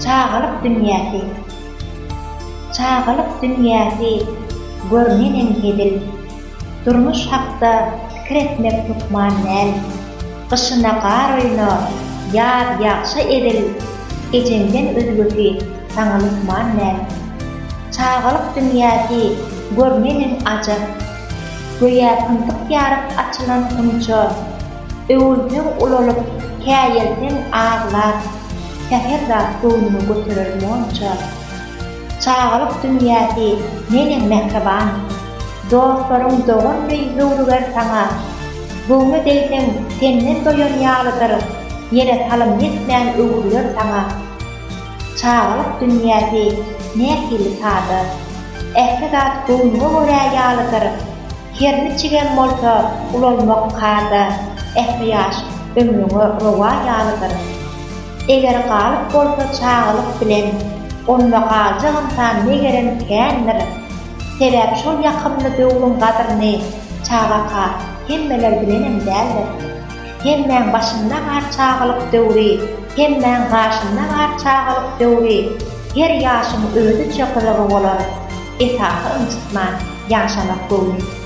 Çagalyk dünýäsi Çagalyk dünýäsi gör neneň hezil. Durmuş hakda pikir etmek hökman däl. Gyşyna gar oýna, ýaz ýagşa ezil, Ejeňden özgesi saňa lukman däl. Çagalyk dünýäsi gör neneň ajap. Göýä pyntyk ýaryp açylan gunça. Öwülseň ulalyp, käýelseň aglap, Sähel zat göwnüňi göterer monça. Çagalyk dünýäsi neneň mähriban. Dostlaryň dogan deý höwrüger saňa. Göwne degseň, senden doýan ýalydyr, Ýene salym ýetmän öwrüler saňa. Çagalyk dünýäsi nähili sada. Ähli zat göwnüňe görä ýalydyr. Her niçigem bolsa, ulalmak kada, Ähli ýaş ömrüňe rowa ýalydyr. Eger galyp bolsa çagalyk bilen, Onda galjak ynsan megerem kändir. Sebäp şol ýakymly döwrüň gadryny Çagaka hemmeler bilenem däldir. Hemmäň başynda bar çagalyk döwri, Hemmäň gaşynda bar çagalyk döwri, Her ýaşyň özüçe gyzygy bolar, Esasy ynjytman ýaşamak göwni.